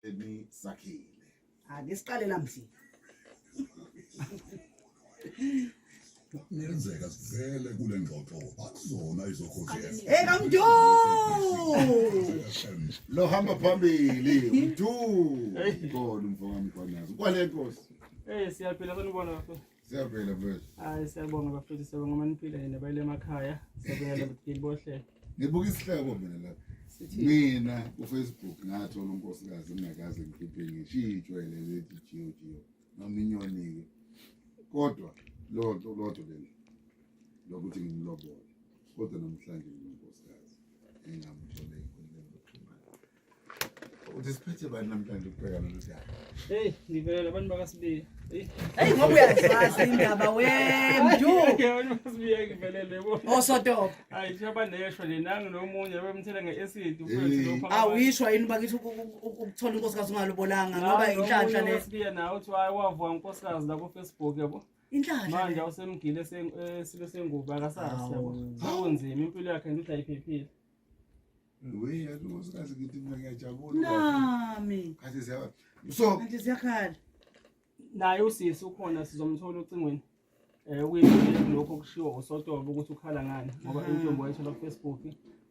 Eni sakhile. Ake siqale lamhla. Kungenzeka sivele kule ngxoxo akuzona izokhozi FM. Hey kaMdu! Lo hamba phambili Mdu. Khona umfo wami kwanazo. Kwale nkosi. Hey siyaphila sanibona bafethu. Siyaphila mfethu. Hayi siyabonga bafethu siyabonga maniphila yena bayile emakhaya. Siyabonga bafethu bohle. Ngibuka isihleko mina lapha. Sithi Mina ku Facebook ngathola unkosikazi ngingakaze ngikhiphe ngisho ijwayele lethi jiyo jiyo noma inyoni-ke. Kodwa lodwa lodwa leli lokuthi ngimlobole. Kodwa namhlanje nginonkosikazi engamthole enkundleni zokuxhumana. Uthi siphethe bani namhlanje ukubhekana nodaba? Hey ngivelele abantu bakaSibiya. Hey. Hey ngoba uyazazi indaba we Mdu. Abantu bakaSibiya ngivelele bo. Osotopo. Hayi njengoba neshwa nje nangu nomunye bemthela nge-acid Hey. Awishwa yini bakithi ukuthola inkosikazi ungalobolanga ngoba inhlanhla le. Sibiya nawe uthi hayi wavuka unkosikazi la ku Facebook yabo. Inhlanhla. Manje le. awusemgile silo sengubo akasazi yabo. Awu. Sekunzima impilo yakhe nje uthi ayiphephile. We yazi unkosikazi ngithi mina ngiyajabula. Nami. Kathi siya so Manje siyakhala. Naye usisi ukhona sizomthola ocingweni. Ukuyibona lokho okushiwo uSotobe ukuthi ukhala ngani ngoba intombi wayithola ku Facebook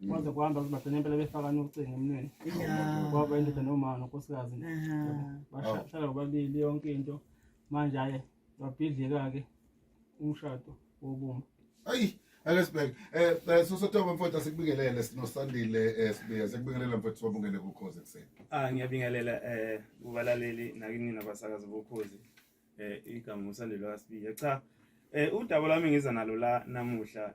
kwaze kuhamba kubagcina impela befaka nocingo emnweni. Yeah. Kwaba indoda nomama nonkosikazi. Aha. Bahlala bobabili yonke into. Manje hayi wabhidlika ke umshado wobumba. Ayi, ake sibheke. Sosotoba mfowethu asikubingelele sinoSandile Sibiya. Sikubingelela mfowethu sibabungele kukhoze ekuseni. Ah ngiyabingelela kubalaleli nakini nabasakazi bokhozi igama uSandile kaSibiya. Cha udaba lwami ngiza nalo la namuhla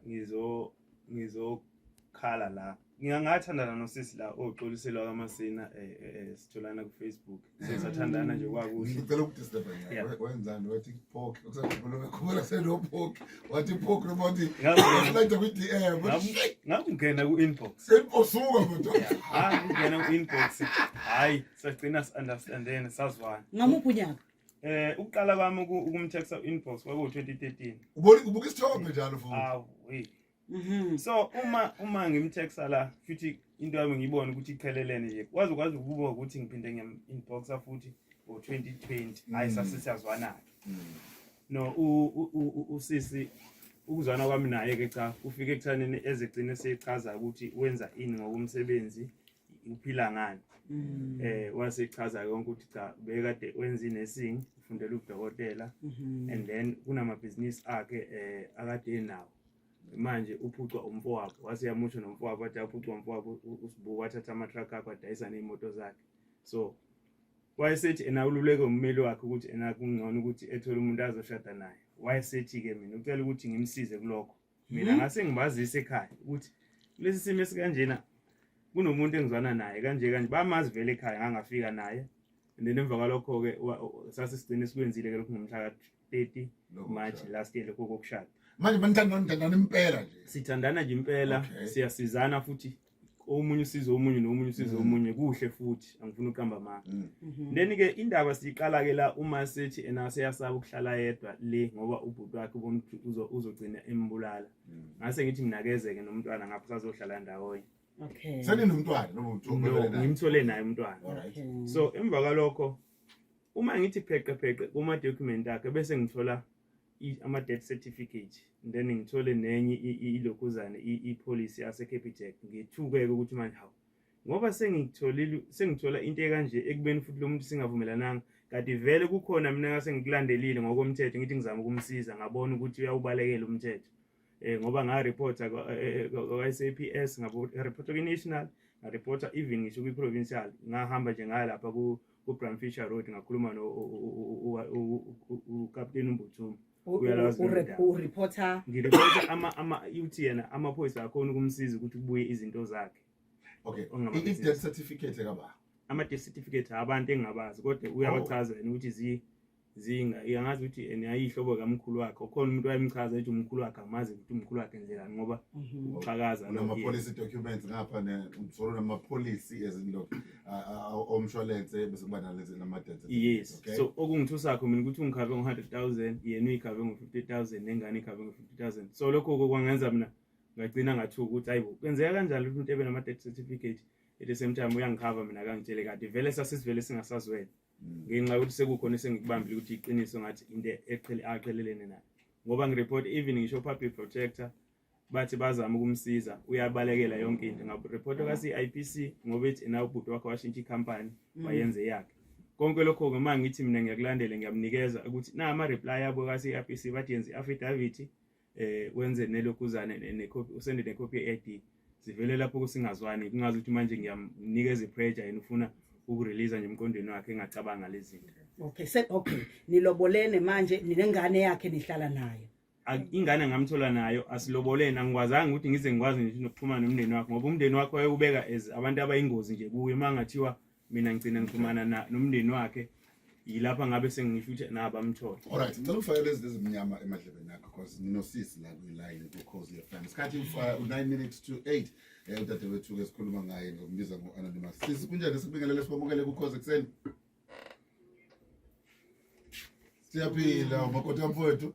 ngizokhala la. Ngingathandana nosisi la oxoliselwa kaMasina sitholana ku Facebook. Sesathandana nje kwakuhle. Ngicela ukudisturb Yeah. Wenzani wathi pork ukusakhumbula ngakhumbula seno pork. Wathi pork noma wathi Ngabe- slide kwi DM. Ngakungena ku inbox. Senposuka mfowethu. Ah ngena ku inbox. Hayi sagcina si understandene sazwana. Ngamuphi unyaka? Ukuqala kwami ukumtext inbox kwaku 2013. Ubona ubuka isithombe njalo futhi. Awu hey. Mhm. So uma ngimtexa la futhi into yami ngiyibona ukuthi ichelelene nje. Kwaze kwazi ukuba ukuthi ngiphinde ngiyam inboxa futhi ngo2020. Hayi sasisiyazwana. No usisi ukuzwana kwami naye ke cha ufike ekuthaneni ezegcine sechaza ukuthi wenza ini ngokomsebenzi uphila ngani. Wasechaza konke ukuthi cha bekade wenza inursing ufundela ubudokotela and then kunamabhizinisi akhe akade enawo manje uphucwa umfowabo wase yamusho nomfowabo wathi aphucwa umfowabo uSibuku wathatha ama-truck akhe wadayisa ney'moto zakhe so wayesethi ena ululeke ummeli wakhe ukuthi ena kungcono ukuthi ethole umuntu azoshada naye wayesethi-ke mina ucela ukuthi ngimsize kulokho mina ngase ngibazise ekhaya ukuthi kulesi simo esikanjena kunomuntu engizwana naye kanje kanje bamazi vele ekhaya ngangafika naye and then emva kwalokho-ke sase sigcine sikwenzile-ke lokhu ngomhla ka-30 Lokho March kushada. last year lokho kokushada Manje manithanda nithandana impela nje. sithandana nje impela Okay. siyasizana futhi omunye usizo omunye nomunye usizo omunye kuhle futhi angifuni ukuqamba amanga then ke indaba siyiqala ke la uma sethi ena seyasaba ukuhlala yedwa le ngoba ubhuti wakhe ubomthi uzogcina embulala ngase ngithi nginakezeke nomntwana ngapha sazohlala ndawonye Okay. Seninomntwana noma no umntwana naye. ngimthole naye umntwana Alright. Okay. so emva kwalokho uma ngithi pheqe pheqe kuma document akhe bese ngithola ama death certificate then ngithole nenye ilokhuzane i-policy yase Capitec ngithuke ukuthi manje hawu ngoba sengitholile sengithola into ekanje ekubeni futhi lo muntu singavumelananga kanti vele kukhona mina ngase ngikulandelile ngokomthetho ngithi ngizama ukumsiza ngabona ukuthi uyawubalekela umthetho ngoba nga reporta kwa SAPS ngabo reporta kwi national nga reporta even ngisho kwi provincial ngahamba nje ngaya lapha ku Bram Fischer Road ngakhuluma no uCaptain uMbuthuma Uyalazi lolu daba. Ureporter. Ngireporta ama uthi yena amaphoyisa akhona ukumsiza ukuthi kubuye izinto zakhe. Okay. Ongamabhizinisi. I-death certificate kaba. Ama death certificate abantu engingabazi kodwa uyabachaza yena ukuthi zinga iyangazi ukuthi ena ayihlobo kamkhulu wakhe ukhona umuntu wayemchaza ethi umkhulu wakhe amazi ukuthi umkhulu wakhe enzelani ngoba uxhakaza lo Unama policy documents ngapha ne umtholo nama policy ezinto omshwalense bese kuba nalezi nama death certificate. Yes. Okay. So okungithusa mina ukuthi ungikhave ngo-100,000 yena uyikhave ngo-50,000 nengane ikhave ngo-50,000. So lokho kwangenza mina ngagcina ngathuka ukuthi hayibo kwenzeka kanjani ukuthi umuntu ebe nama death certificate At the same time uyangikhava mina, akangitshele kade vele sasesivele singasazwele ngenxa yokuthi sekukhona esengikubambile ukuthi iqiniso ngathi into eqhele aqhelelene nayo, ngoba ngireport even ngisho public protector bathi bazama ukumsiza, uyabalekela yonke into. Ngabe-report ka-CIPC ngoba ethi na ubhuti wakhe washintsha ikhampani wayenze yakhe. Konke lokho-ke uma ngithi mina ngiyakulandela, ngiyamnikeza ukuthi na ama-reply abo ka-CIPC bathi yenze i-affidavit, wenze nelokhuzane nekhophi, usende nekhophi ye-ID. Sivele lapho kusingazwani, kungazi ukuthi manje ngiyamnikeza i-pressure, yena ufuna ukurelease nje emqondweni wakhe engacabanga lezi zinto. Okay, se okay, nilobolene manje, ninengane yakhe, nihlala nayo? Ingane ngamthola nayo, asilobolene. Angikwazanga ukuthi ngize ngikwazi nje nokuxhumana nomndeni wakhe, ngoba umndeni wakhe wayewubeka as abantu abayingozi nje kuye. Uma ngathiwa mina ngigcina ngixhumana nomndeni wakhe, yilapha ngabe sengisho ukuthi nabo amthola. Alright, ngicela ufake lezi ezimnyama emadlebeni akho because nginosisi la kwi-line kuKhozi FM. Isikhathi u-9 minutes to 8. Udadewethu ke sikhuluma ngaye ngokumbiza ngo-anonymous. Sisi, kunjani? Sikubingelele, sibamukele kuKhozi ekuseni. Siyaphila, umakoti kamfowethu.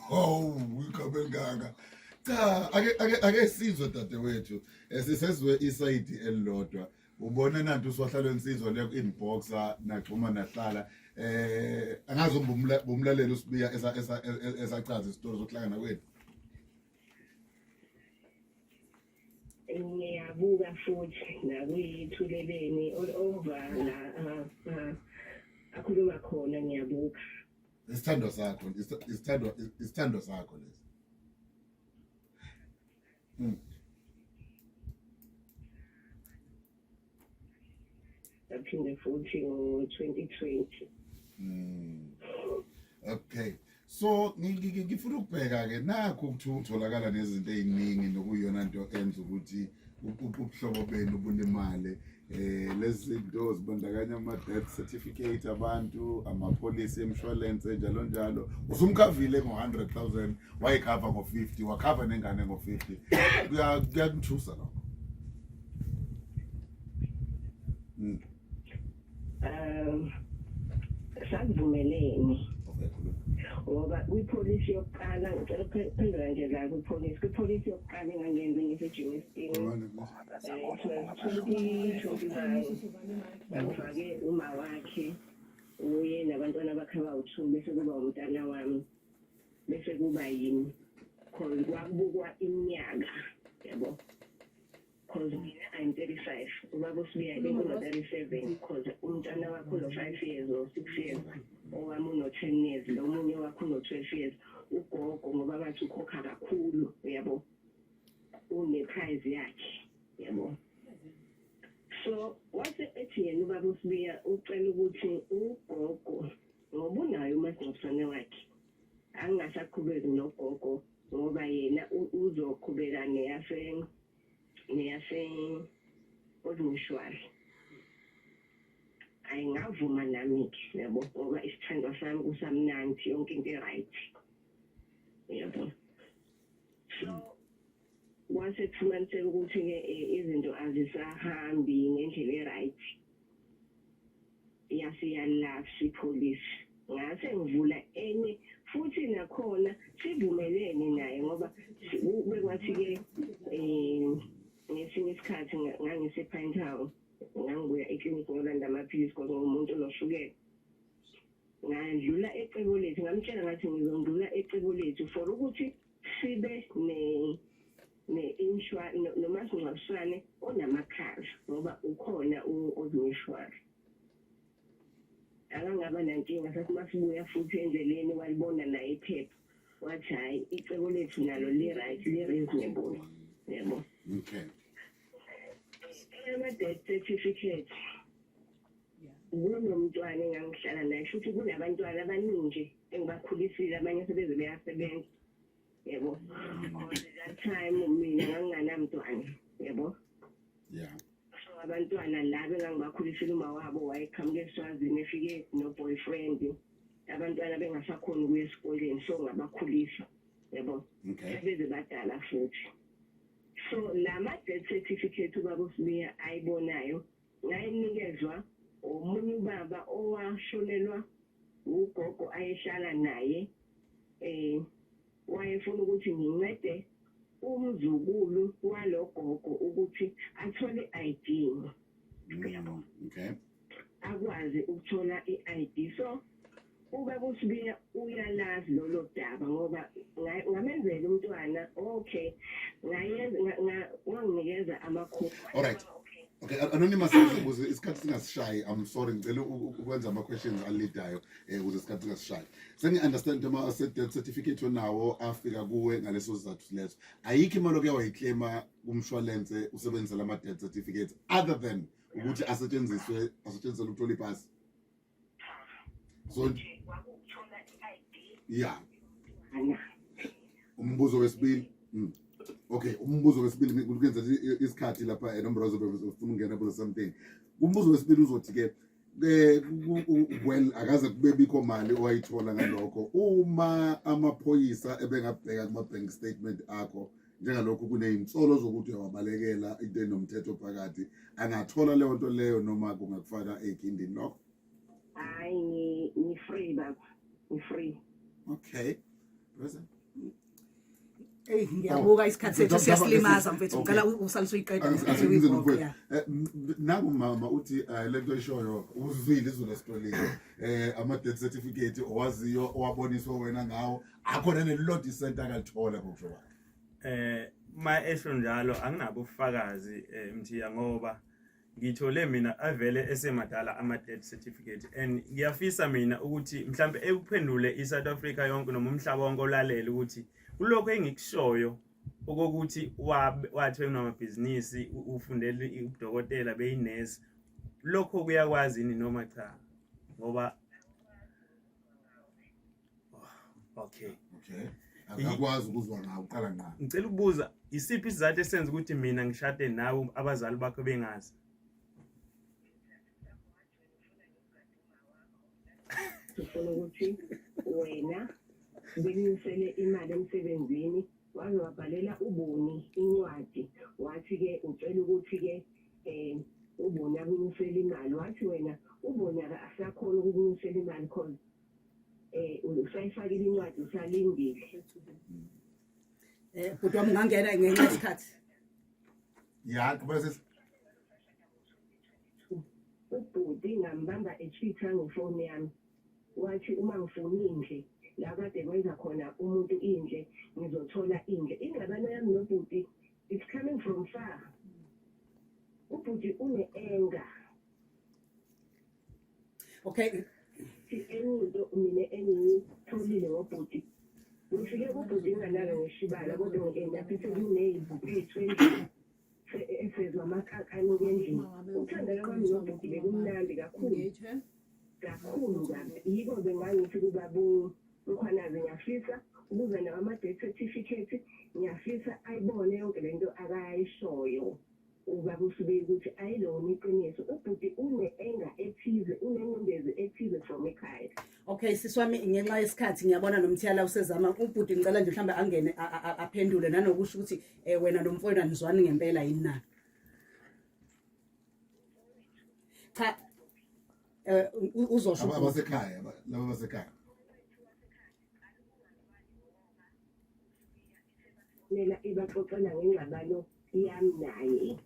Wow, igama elingaka. Cha, ake sizwe dadewethu. Sisezwe isayidi elilodwa. Ubona nanti uswahlalo insizwa le inboxa naxhuma nahlala. Angazi umlaleli usibiya esa esa esachaza isitori sokuhlangana kwethu. Ngiyabuka futhi nakuyithuleleni all over la akhuluma khona, ngiyabuka. Isithandwa sakho, isithandwa sakho lesi. Aphinde futhi ngo-2020. Okay. So ngifuna ukubheka ke nakho ukuthi utholakala nezinto eziningi nokuyona nto enza ukuthi ubuhlobo benu bulimale. Lezi zinto zibandakanya ama death certificate abantu, amapolisi emshwalense, njalo njalo. Usumkhavile ngo-100,000, wayikhava ngo-50, wakhava nengane ngo-50. Kuyakuthusa lokho. Sakuvumelene Okay, khuluma. ngoba kwipholisi yokuqala, ngicela ukuphendula nje la kwipholisi yokuqala engangenze ngise-Germiston, 2021, ngifake uma wakhe, uye nabantwana bakhe abawu-2, bese kuba umntana wami, bese kuba yimi, cause kwakubukwa iminyaka, yabo, cause mina I'm 35, ubaba uSibiya bekuno-37, cause umntwana wakho uno-5 years or 6 years, owami uno-10 years, lo munye wakho uno-12 years. Ugogo ngoba bathi ukhokha kakhulu, uyabo, une-price yakhe, yabo. So wase ethi yena ubaba uSibiya ucela ukuthi ugogo, ngoba unayo umasingcwabisane wakhe, angingasaqhubeki nogogo ngoba yena uzoqhubeka neyase Old Mutual. Hayi, ngavuma nami-ke, yabo, ngoba isithandwa sami kusamnandi, yonke into e-right, yabo. So kwase kufumaniseka ukuthi-ke izinto azisahambi ngendlela e-right, yase yalapsa ipholisi. Ngase ngivula enye futhi nakhona sivumelene naye, ngoba bekwathi-ke ngesinye isikhathi ngangise-Pine Town, ngangibuya eklinikhi ngiyolanda amaphilisi because ngumuntu onoshukela. Ngandlula ecebo lethu, ngamtshela ngathi ngizondlula ecebo lethu for ukuthi sibe ne-nomasingcwabisane onamakhava, ngoba ukhona u-Old Mutual. Akangaba nankinga. Sathi masibuya futhi endleleni walibona naye iphepha, wathi hhayi, icebo lethu nalo li-right, li-reasonable, yabo. Ama-death certificate, kunomntwana engangihlala naye, futhi kunabantwana abaningi nje engibakhulisile, abanye sebeze beyasebenza, yabo, because that time mina nganginganamntwana, yabo. So abantwana laba engangibakhulisile, uma wabo wayeqhamuka eSwazini, efike no-boyfriend, abantwana bengasakhoni ukuya esikoleni, so ngabakhulisa, yabo. Sebeze badala futhi. So lama-death certificate ubaba uSibiya ayibonayo, ngayinikezwa omunye ubaba owashonelwa. Ugogo ayehlala naye eh wayefuna ukuthi ngincede umzukulu walogogo ukuthi athole ID. Okay. Akwazi ukuthola i-ID so ubaba uSibiya uyalazi lolo daba ngoba ngamenzela umntwana okay ngayenza wanginikeza amakhophi. All right. Okay, Anonymous ukuze isikhathi singasishayi, I'm sorry ngicela ukwenza ama questions alidayo eh ukuze isikhathi singasishayi. Sengi understand uma ase death certificate onawo afika kuwe ngaleso sizathu leso. Ayikho imali oke wayiclaima kumshwalense usebenzisa lama death certificates other than ukuthi asetshenziswe asetshenziselwe ukuthola ipasi. So yeah. Umbuzo wesibili. Okay, umbuzo wesibili kuyenza isikhathi lapha enomrozo ufuna ukungena kuzo something. Umbuzo wesibili uzothi ke eh well akaze kube bikho mali owayithola ngalokho uma amaphoyisa ebengabheka kuma bank statement akho njengalokhu kunezinsolo zokuthi uyawabalekela into enomthetho phakathi angathola leyo nto leyo noma kungakufaka ekhindini lokho. Hayi ngi free baba, ngi free. Okay. Present. Ey ngiyabuka isikhathi sethu siyasilimaza mfethu ngicela usale usuyiqeda. Eh, nangu mama uthi eh, lento ishoyo uzwile izulu esitolile eh ama death certificate owaziyo owaboniswa wena ngawo akhona nelilodwa isenta akalithola ngokusho kwakhe. Eh ma esho njalo anginabo ubufakazi eh, Mthiya ngoba ngithole mina avele esemadala ama-death certificate and ngiyafisa mina ukuthi mhlampe ekuphendule i-South Africa yonke noma umhlaba wonke olalele ukuthi kulokho engikushoyo okokuthi wathi unamabhizinisi ufundele ubudokotela beyinesi lokho kuyakwazi yini noma cha ngoba okay okay akakwazi ukuzwa ngawo uqala ngqa ngicela ukubuza isiphi isizathu esenza ukuthi mina ngishade nawe abazali bakho bengazi ufuna ukuthi wena bekunyusele imali emsebenzini waze wabhalela uboni incwadi wathi-ke ucela ukuthi-ke um uboni akunyusele imali wathi wena uboni akasakhona ukukunyusela imali cause eh usayifakile incwadi usalindile. Eh bhuti wami ungangena ngenxa yesikhathi. Ya qhubeka sisi. Ubhuti ngambamba echitha ngefoni yami. Wathi uma ngifuna indle la kade kwenza khona umuntu indle ngizothola indle. Ingxabano yami nobhuti it's coming from far. Ubhuti une-anger. Okay. Enye into mina engiyitholile ngobhuti ngifike kubhuti nginganalo ngeshibala kodwa ngi-end-up sekuney'bhuphethu endlini esezwa amakaka anuka endlini. Ukuthandana kwami nobhuti bekumnandi kakhulu kakhulu kabi. Yiko-ke ngangithi kubaba uMkhwanazi ngiyafisa ukuza nawo ama-death certificate, ngiyafisa ayibone yonke le nto akayishoyo. Ubaba uSibiya ukuthi ayilona iqiniso ubhuti une anger ethize unengcindezi ethize from ekhaya. Okay sisi wami ngenxa yesikhathi ngiyabona nomthiyala usezama ubhuti ngicela nje mhlambe angene aphendule nanokusho ukuthi eh, wena nomfowenu anizwani ngempela yini na cha eh, uzosho abasekhaya laba basekhaya Mina ibaxoxela ngengxabano yami naye.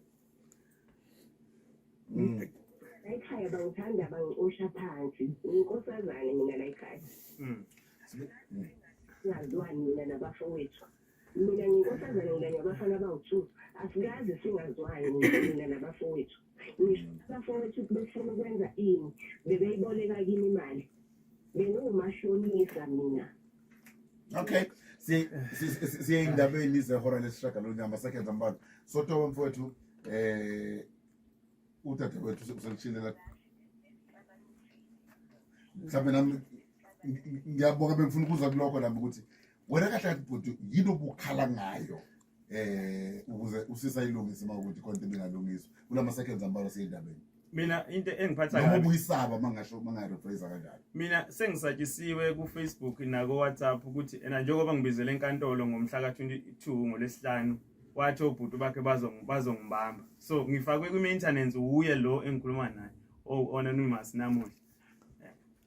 La ekhaya bangithanda bangicosha phansi. Nginkosazane mina la ekhaya. Singazwani mina nabafowethu. Mina nginkosazane mina ngabafana abawu-two. Asikaze singazwani mina nabafowethu. Ngisho abafowethu befuna ukwenza ini bebeyiboleka kimi imali. Bengiwumashonisa mina. Okay. Siye indabeni zehora lesishagalolunye ama-seconds ambalwa. Sotoba mfowethu eh udadewethu uselishile la. Mhlawumbe nami ngiyabonga bengifuna ukuza kulokho nami ukuthi wena kahle kahle bhuti yini obukhala ngayo eh ukuze usisa ilungise uma ukuthi konke ibingalungiswa kulama seconds ambalwa seyindabeni. Mina into engiphatha kabi noma ubuyisaba mangasho mangayirephrase kanjalo. Mina sengisatshisiwe ku Facebook nako WhatsApp ukuthi ena njengoba ngibizele enkantolo ngomhla ka 22 ngolwesihlanu wathi obhuti bakhe bazongibamba. So ngifakwe kwi maintenance uye lo engikhuluma naye o anonymous namuhla.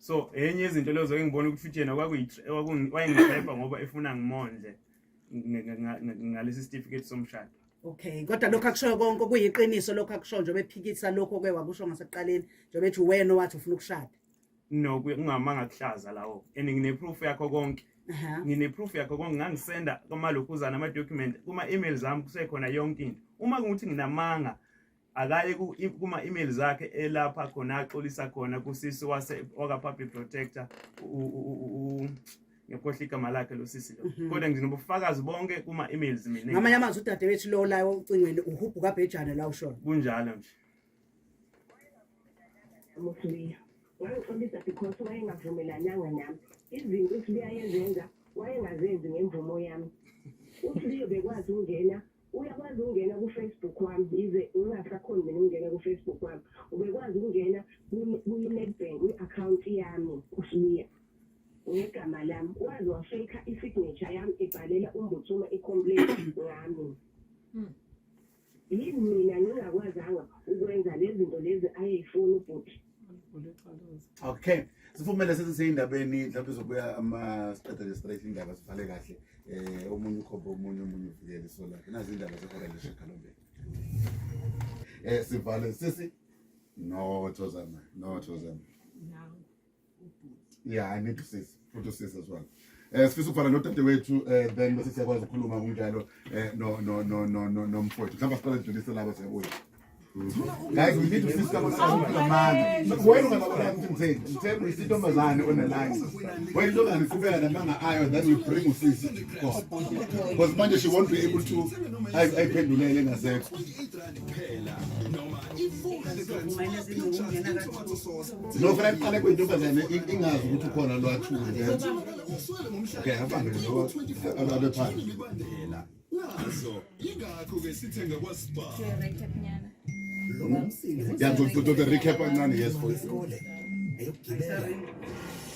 So enye izinto lezo engibona ukuthi futhi yena wayengitrapha ngoba efuna ngimondle ngalesi certificate somshado. Okay, kodwa lokho akushoyo konke kuyiqiniso lokho akushoyo njengoba ephikisa lokho oke wakusho ngasekuqaleni njengoba ethi wena owathi ufuna ukushada. No, kungamanga kuhlaza lawo and ngine-proof yakho konke. Ngine-proof yakho konke, ngangisenda kumalokhuzana ama-document kuma-emails ami kusekhona yonke into. Uma kungukuthi nginamanga akaye kuma-email zakhe elapha khona axolisa khona kusisi wase waka-public protector, ngiyakhohlwa igama lakhe lo sisi lo. Kodwa nginobufakazi bonke kuma-emails mina. Ngamanye amazwi udadewethu lo la ocingweni uhubhu kabhejane la ushona. Kunjalo nje. USibiya wangixolisa because wayengavumelananga nami izinto uSibiya ayezenza wayengazenzi ngemvumo yami. USibiya bekwazi ukungena, uyakwazi ukungena ku-Facebook wami yize ngingasakhoni mina ukungena ku-Facebook wami, ubekwazi ukungena kwi-Nedbank kwi-akhawunti yami uSibiya ngegama lami, waze wafeyikha i-signature yami ebhalela uMbuthuma i-complaint ngami. Yini mina ngingakwazanga ukwenza lezi zinto lezi ayeyifuna ubhuti? Okay, sivumele sithi seyindabeni mhlawumbe izobuya ama siqeda nje straight indaba sivale kahle. Omunye ukhomba omunye, omunye uvikele iso lakhe. Nazi indaba zehora lesishiyagalombili. Sivale sisi. No Thozama, no Thozama. Yeah, I need to see futhi usisi as well. Sifisa ukufana nodadewethu then bese siyakwazi ukukhuluma kunjalo no no no no no nomfowethu. Mhlawumbe siqale sidlulise laba siyabuya. Guys, we need to see someone amanga. Wena ungabona ukuthi ngitheni? Ngitheni isintombazane on the line. Wena intombazane iqhubeka namanga ayo, then we bring usisi. Because manje she won't be able to ayiphendulele ngasekho. No, fanele kuqale kwintombazane ingazi ukuthi ukhona lwathule. Okay, abambe lo ababe phansi. Nazo yingakho ke sithenga kwaSpar. Yeah, to the recap kancane, yes for eyokugibela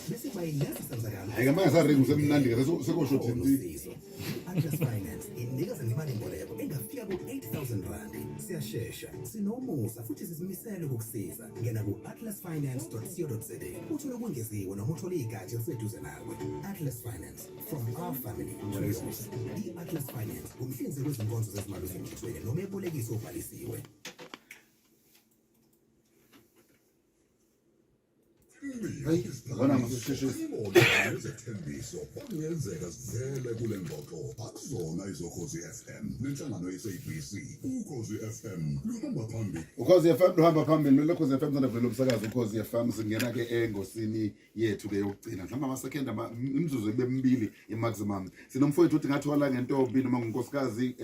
bese kuba yilesi senzakalo. Hayi, ngamanje saringi usemnandi ke sekosho ukuthi I-Atlas Finance inikeza ngemali-mboleko engafika ku-8000 rand. Siyashesha, sinomusa futhi sizimisele ukukusiza. Ngena ku-atlasfinance.co.za uthole okwengeziwe noma uthole igatsha eliseduze nawe. Atlas Finance, from our family to yours. I-Atlas Finance ngumhlinzeki wezinkonzo zezimali osemthethweni noma ebolekisi obhalisiwe. Yabona masisheshisa. Izethembiso okungenzeka zivele kule ngxoxo akuzona izoKhozi FM nenhlangano ye-SABC. UKhozi FM luhamba phambili. UKhozi FM luhamba phambili, lo Khozi FM sanda vele umsakazo uKhozi FM. Singena ke engosini yethu ke yokugcina, mhlawumbe ama-second imizuzu ibe mibili i-maximum. Sinomfowethu uthi ngathola ngentombi noma ngunkosikazi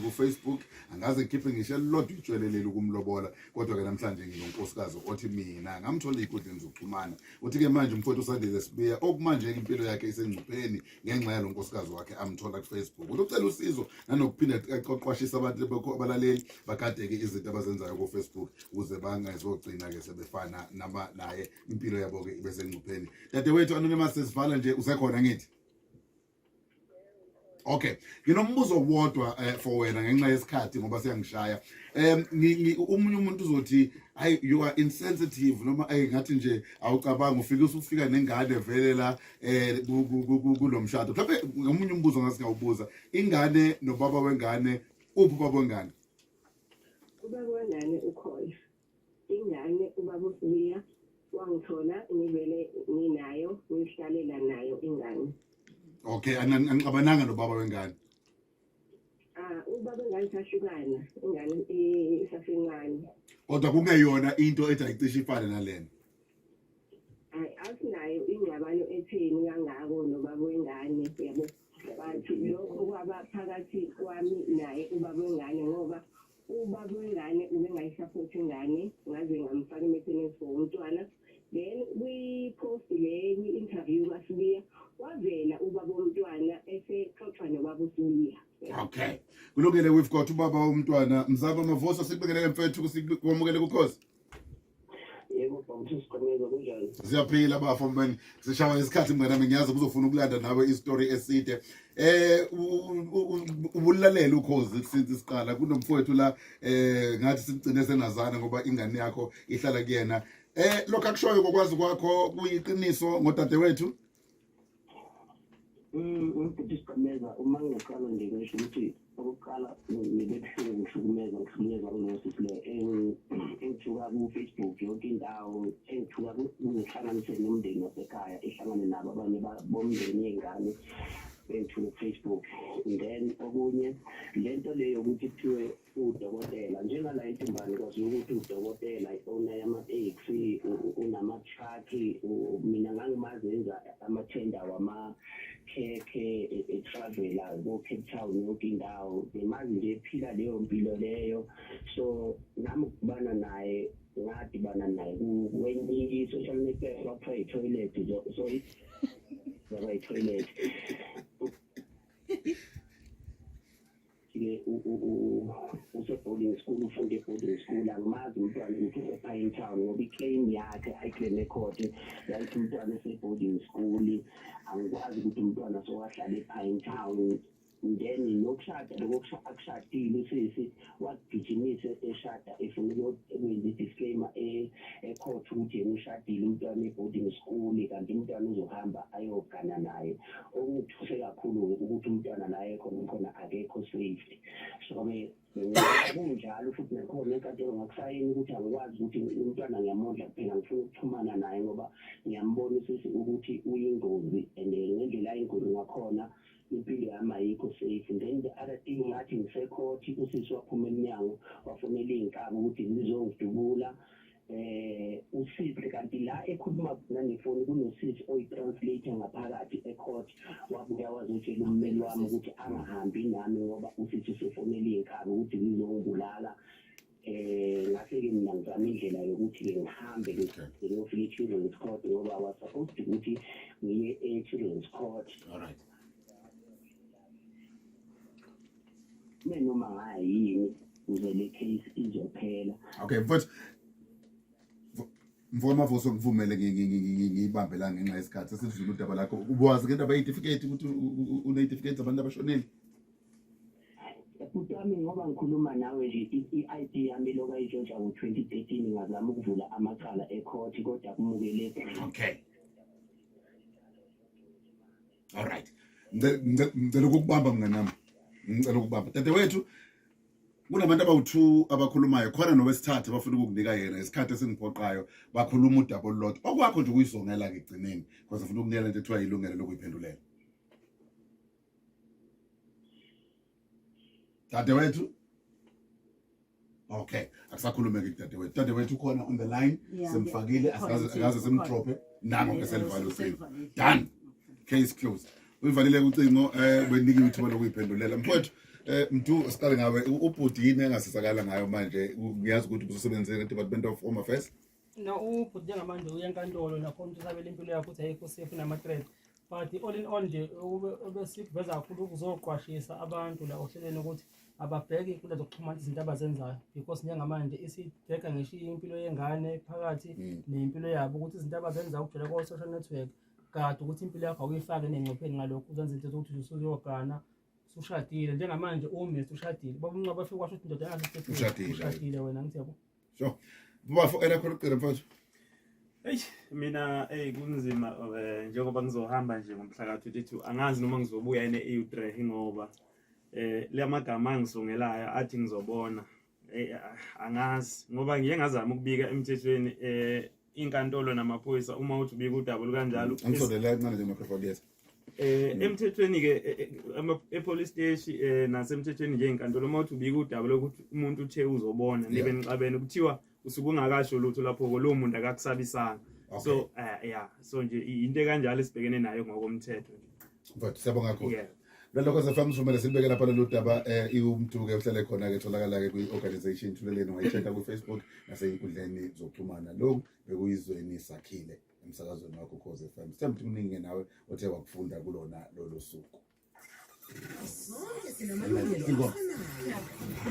ku-Facebook, angaze ngikhiphe ngisho elilodwa itshwele leli ukumlobola, kodwa ke namhlanje nginonkosikazi othi mina ngamthola ey'nkundleni zokuxhumana. Uthi ke manje umfowethu uSandile Sibiya okumanje impilo yakhe isengcupheni ngenxa yalo nkosikazi wakhe amthola ku-Facebook. Uthi ucela usizo nanokuphinda aqwashise abantu abalaleli bagade-ke izinto abazenzayo ku-Facebook ukuze bangazogcina-ke sebefana naye, impilo yabo-ke ibe sengcupheni. Dadewethu Anonymous, sesivala nje, usekhona ngithi? Okay, nginombuzo wodwa for wena ngenxa yesikhathi ngoba siyangishaya. Omunye umuntu uzothi hayi, you are insensitive, noma ay ngathi nje awucabanga ufike usufika nengane vele la kulomshado. Mhlawumbe ngomunye umbuzo ngasingawubuza, ingane nobaba wengane, uphi ubaba wengane? Ubaba wengane ukhona. Ingane ubaba uSibiya wangithola ngivele nginayo, ngihlalela nayo ingane. Okay, anixabananga nobaba wengane? Ah, ubaba wengane sahlukana, ingane isasencane. Kodwa kungeyona into ethi ayicishe ifane nalena. Hayi, asinayo ingxabano etheni kangako nobaba wengane, yabo. But lokho kwaba phakathi kwami naye ubaba wengane, ngoba ubaba wengane ubengayisaphothi ingane, ngaze ngamfaka i-maintenance for umntwana. Then kwi-post le kwi-interview kaSibiya wavela ubaba womntwana esexoxa nobaba uSibiya. Okay, kulungile, we've got ubaba womntwana Mzaba Mavuso. Sikubingelele mfethu, sikwamukele kuKhozi. Yebo, bamthi Siqhumeza, kunjani? Siyaphila bafo mani, sishawa isikhathi mngane wami, ngiyazi uzofuna ukulanda nawe istory eside. Ubulalela uKhozi since siqala kunomfowethu la, ngathi sigcine senazana ngoba ingane yakho ihlala kuyena. Lokho akushoyo kokwazi kwakho kuyiqiniso ngodadewethu? Ubhuti Sigqemeza, uma ngiqala nje ngisho ukuthi okokuqala ngibe buhlungu ngihlukumeza ngihlukunyezwa kuloyo sisi lo engithuka ku-Facebook yonke indawo, engithuka ngihlanganise nomndeni wasekhaya, ihlangane nabo abanye bomndeni yey'ngane bengithuka ku-Facebook. Then okunye le nto le yokuthi kuthiwe Udokotela, njengala eNtumbane kwaziwa ukuthi udokotela i-owner yamateksi, unama-truck. Mina ngangimazi enza amathenda wamakhekhe e-travela ko-Cape Town yonke indawo. Ngimazi nje ephila leyo mpilo leyo. So nami ukudibana naye ngadibana naye kwenye i-social network kwakuthiwa i-toilet, so yaba i-toilet. Ke use-boarding school, ufunde e-boarding school. Angimazi umntwana ukuthi use-Pine Town ngoba i-claim yakhe ayi-claim e-court yayithi umntwana ese-boarding school. Angikwazi ukuthi umntwana sowahlala e-Pine Town. Then nokushada lokho akushadile usisi wakugijimisa eshada efuna ukwenza i-disclaimer e-court ukuthi yena ushadile umntwana e-boarding school, kanti umntwana uzohamba ayogana naye. Okungithuse kakhulu-ke ukuthi umntwana la ekhona khona akekho safe. So-ke kunjalo futhi nakhona enkantolo ngakusayini ukuthi angikwazi ukuthi umntwana ngiyamondla kuphela, ngifuna ukuxhumana naye ngoba ngiyambona usisi ukuthi uyingozi and ngendlela ayingozi ngakhona impilo yami ayikho safe. Then the other thing, ngathi ngisekhothi usisi waphuma emnyango wafonela iy'nkabi ukuthi zizongidubula usisi, kanti la ekhuluma khona nefoni kunosisi oyi-translator ngaphakathi e-court, wabuya wazotshela ummeli wami ukuthi angahambi nami ngoba usisi usefonela iy'nkabi ukuthi zizongibulala. Ngase-ke mina ngizama indlela yokuthi-ke ngihambe ngiyofika e-children's court ngoba I was supposed ukuthi ngiye e-children's court. All right. Noma ngayini ukuze le case izophela. Okay mfowethu, mfowethu Mavuso, ngivumele ngiyibambe la ngenxa yesikhathi sesidlula udaba lakho. Ubuwazi ngendaba yetifiketi ukuthi uneyitifiketi zabantu abashonile? Bhuti wami, ngoba ngikhuluma nawe nje i-ID yami lokhu ayitshontsha ngo-2013, ngazama ukuvula amacala e-court kodwa kumukeleki. Okay. All right. Ngicela ukukubamba mngani wami. Ngicela ukubamba. Dadewethu, kunabantu abawu-2 abakhulumayo khona nowesithathu abafuna ukukunika yena isikhathi esingiphoqayo, bakhuluma udaba olulodwa. Okwakho nje ukuyisongela-ke ekugcineni because ufuna ukunikela into ethiwa yilungelo lokuyiphendulela. Dadewethu. Okay, akusakhulumeki kudadewethu. Dadewethu ukhona on the line, simfakile, asikaze simdrophe. Nango ke selivala ucingo. Done. Case closed. Uyivalile ucingo, benikiwe ithuba lokuyiphendulela. Mfowethu, Mdu, siqale ngawe. Ubhuti yini engasizakala ngayo manje? Ngiyazi ukuthi usebenzele Department of Home Affairs. No, ubhuti njengamanje uya enkantolo nakhona ukuthi usabela impilo yakhe ukuthi ayikho safe nama-threat. But all in all nje obesikuveza kakhulu ukuzoqwashisa abantu la ohlelweni ukuthi ababheke iy'nkundla zokuxhumana izinto abazenzayo, because njengamanje isidega ngisho impilo yengane phakathi nempilo yabo, ukuthi izinto abazenzayo ukujwayela ko-social network kade ukuthi impilo yakho awuyifake nengcupheni ngalokho uzenza into zokuthi usuyogana usushadile. Njengamanje umesi ushadile, baba uMncwabo afike kwasho ukuthi indoda yangasehlekile Ushadile. Ushadile wena, ngithi yabo. Sure. Bafo elakho lokucela mfowethu. Eish mina kunzima, njengoba ngizohamba nje ngomhla ka-22, angazi noma ngizobuya ene EU3 ngoba lamagama angisongelayo athi ngizobona, angazi ngoba ngiye ngazama ukubika emthethweni, inkantolo namaphoyisa, uma uthi ubika udaba olukanjalo. Angisondela kancane nje microphone, yes. Emthethweni ke e-police station, nasemthethweni nje enkantolo, uma uthi ubika udaba lokuthi umuntu uthe uzobona nibe nixabene, kuthiwa usuke ungakasho lutho lapho ko lowo muntu akakusabisanga. So yeah, so nje into ekanjalo esibhekene nayo ngokomthetho nje. Mfowethu, siyabonga kakhulu. Yeah. Loloko FM, sivumele silibeke lapha lolu daba. Umntu ke uhlale khona ke, tholakala ke kwi-organization Thuleleni, ungayi-check-a ku-Facebook nasey'nkundleni zokuxhumana. Lokhu bekuyizweni sakhile emsakazweni wakho Ukhozi FM. Sithemba ukuthi kuningi nawe othe wakufunda kulona lolu suku. Sonke sinamalungelo Ingoma.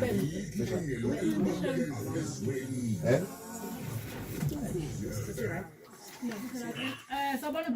afanayo. Eh? Sawubona.